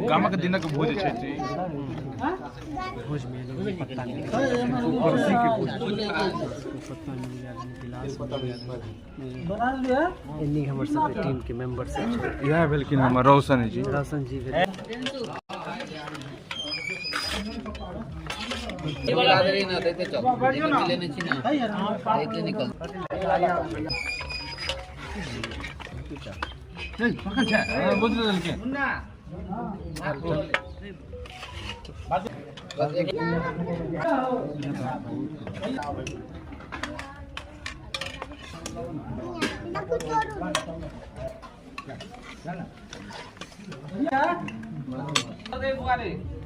गामक दिनक भोज छै भोज में पत्ता मिल पत्ता मिल गया, गिलास मिल गया। एनी हमर सब टीम के मेंबर सब छै। इएह भेलखिन हमर रोशन जी। रोशन जी भेल।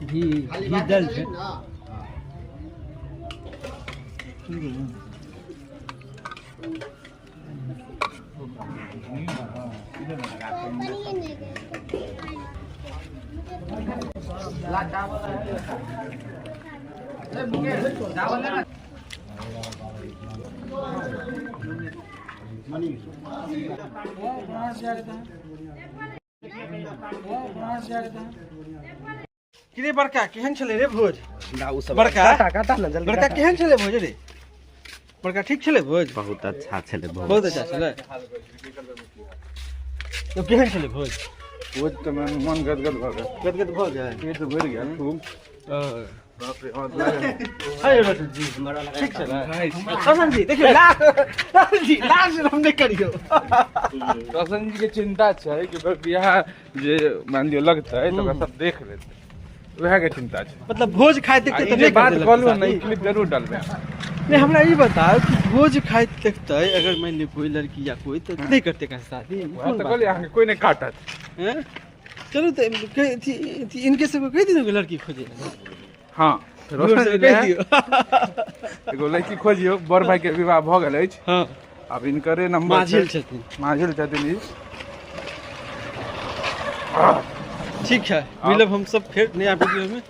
घी घी दल छै। कि बड़का केहन छलै रे भोज? बड़का बड़का केहन छलै भोज रे? बड़का ठीक छलै भोज? बहुत अच्छा छलै भोज। बहुत अच्छा छलै। तो केहन छलै भोज? भोज तऽ मन गदगद भऽ गेल। गदगद भऽ गेल, पेट भरि गेल खूब। बाप रे, हाय रोशन जी, ठीक छलै? रोशन जी देखियौ, रोशन जी लाज हम नहि करियौ। रोशन जी के चिंता छै कि बियाह जे मान लियौ लगतै तऽ ओकरा सब देख लेतै, वएह के चिंता छै। मतलब भोज खाइत देखतै तऽ नहि बात कहलहुँ ने, क्लिप जरूर डालबै। नहीं, हमरा ई बताउ कि भोज खाइत देखतै अगर मान लियौ कोई लड़की या कोई तऽ नहि करतै कहीं शादी? तऽ कहलियै अहाँके कोई नहि काटत। चलू तऽ इनके सबके कहि दियौ लड़की खोजे। हाँ, रोशन जी कहि दियौ एगो लड़की खोजियौ। बड़ भाई के विवाह भऽ गेल अछि। हाँ, आब इनकरे नंबर माझिल छथिन। माझिल छथिन ई। ठीक है, मिलब हम सब फिर नया वीडियो में।